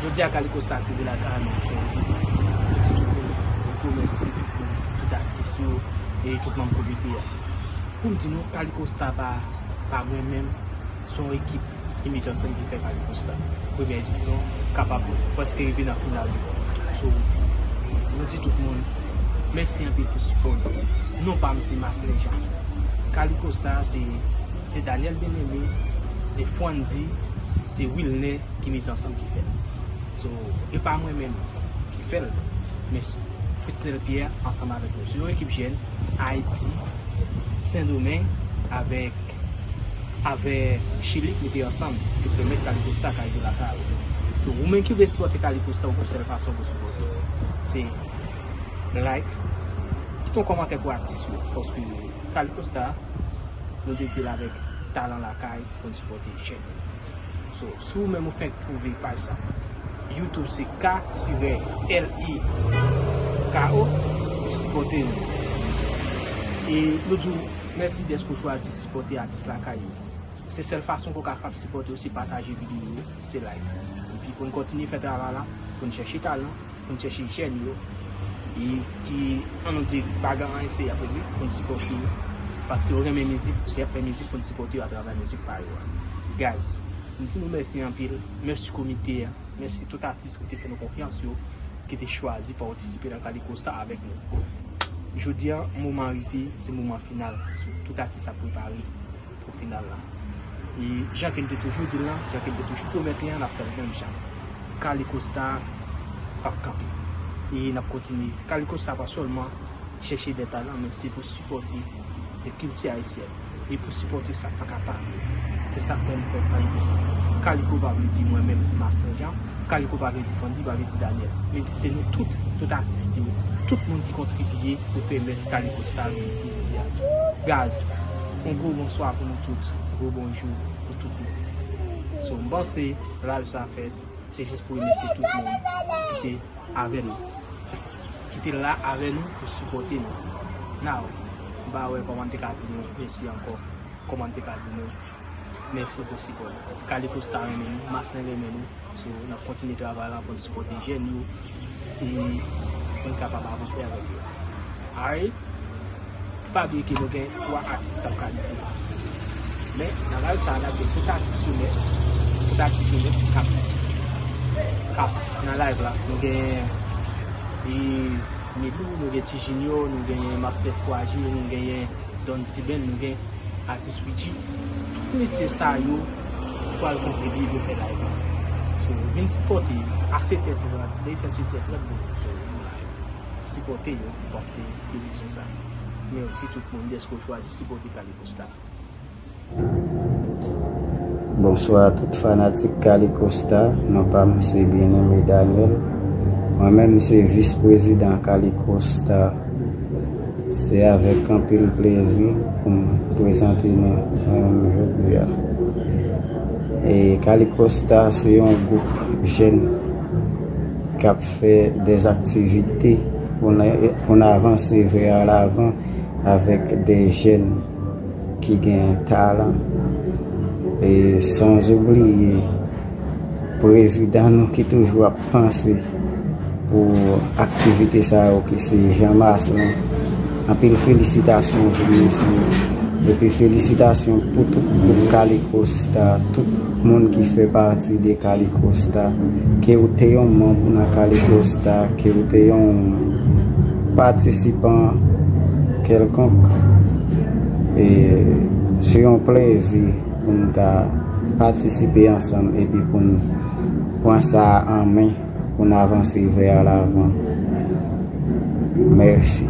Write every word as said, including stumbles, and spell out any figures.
Jodi a Kali Costa ap rive lakay nou, so, nou di tout moun, yon gwo mèsi tout moun, tout atis yo, e tout manm komite a. Pou m di nou, Kali Costa pa, pa mwen menm, se yon ekip ki mete ansanm ki fè Kali Costa. Premyè edisyon, kapab prèske rive nan final yo. So, nou di tout moun, mèsi anpil pou sipò nou. Non pa m se Marcelin Jean. Kali Costa se, se Daniel Bien-Aimé, se Fwandy, se Wilner, ki mete ansanm ki fè l. So, e pa mwen menm ki fè l, men Fritznel Pierre ansanm avèk nou. Se yon ekip jèn, Ayiti, Sendomeng, avèk, avèk Chili, mete ansanm, ki pèmèt Kali Costa ka rive lakay ou. So, ou menm ki vle sipòte Kali Costa, ou gon sèl fason pou sipòte. Se like, kite yon kòmantè pou atis yo, paske Kali Costa, nou te di l avèk talan lakay pou n sipòte jèn. So, si ou menm ou fenk twouve paj sa, YouTube se K tirè L I K O, ou sipòte nou. E nou di w mèsi dèske w chwazi sipòte atis lakay ou. Se sèl fason ke w kapab sipòte yo, se pataje videyo yo, se like. Epi pou n kontinye fè travay la, pou n chèche talan, pou n chèche jèn yo, e ki, an nou di, pa gen anyen serye ap regle, pou n sipòte yo. Paske yo renmen mizik, y ap fè mizik pou n sipòte yo atravè mizik pa yo a. Guys, m di nou mèsi anpil, mèsi komite a, mèsi tout atis ki te fè nou konfyans yo, ki te chwazi patisipe nan Kali Costa avèk nou. Jodi a, moman an rive, se moman final. So, tout atis ap prepare pou final la. E jan ke n te toujou di l lan, jan ke n te toujou pwomèt li an, n ap fè l menm jan. Kali Costa p ap kanpe. E n ap kontinye. Kali Costa pa sèlman chèche de talan, men se pou sipòte de kilti ayisyèn. E pou sipòte sa k pa ka pa. Se sa k fè n fè Kali Costa. Kaliko pa vle di mwen menm, Marcelin Jean. Kaliko pa vle di Fwandy, pa vle di Daniel. Men se nou tout, tout atis yo, tout moun ki kontribye pou pèmèt Kali Costa reyisi jodi a. Guys, yon gwo bonswa pou nou tout, gwo bonjou pou tout moun. So, m panse live sa fèt, se jis pou remèsye tout moun ki te avè nou, ki te la avè nou pou sipòte nou. Now, m pa wè kòman m te ka di nou mèsi ankò, kòman m te ka di nou mèsi pou sipò nou. Kali Costa renmen nou, Marcelin renmen nou. So, n ap kontinye travay la pou n sipòte jèn yo e pou n kapab avanse avèk yo. Alright? Pa bliye ke nou gen twa atis k ap kalifye. Men, nan live sa a, n ap gen tout atis yo nèt, tout atis yo nèt k ap, k ap nan live la. Nou gen, e, Milou, nou gen Ti Junior, nou genyen Master Fwaji, nou genyen Don Tiben, nou gen atis Widji. Tout mesye sa yo pral kontribye pou fè live la. So, vin sipòte yo a sèt è trant, lè fè sèt è trant, bon, so, nou live. Sipòte yo, paske yo bezwen sa. Mèsi tout moun dèske w chwazi sipòte Kali Costa. Bonswa tout fanatik Kali Costa, non pa m se Bien-Aimé Daniel. Mwen menm se vis prezidan Kali Costa. Se avèk anpil plezi pou m prezante nou mwen menm jodi a. E Kali Costa se yon gwoup jèn k ap fè dèzaktivite pou n, pou n avanse vè lavan avèk de jèn ki gen talan. E san oubliye prezidan nou ki toujou ap panse pou aktivite sa yo ki se Jean Marcelin. Anpil felisitasyon pou mesye. Epi felisitasyon pou tout gwoup Kali Costa, tout moun ki fè pati de Kali Costa, ke w te yon manm nan Kali Costa, ke w te yon patisipan kèlkonk. E se yon plezi pou n ka patisipe ansanm epi pou n pran sa a an men, pou n avanse vè lavan. Mèsi.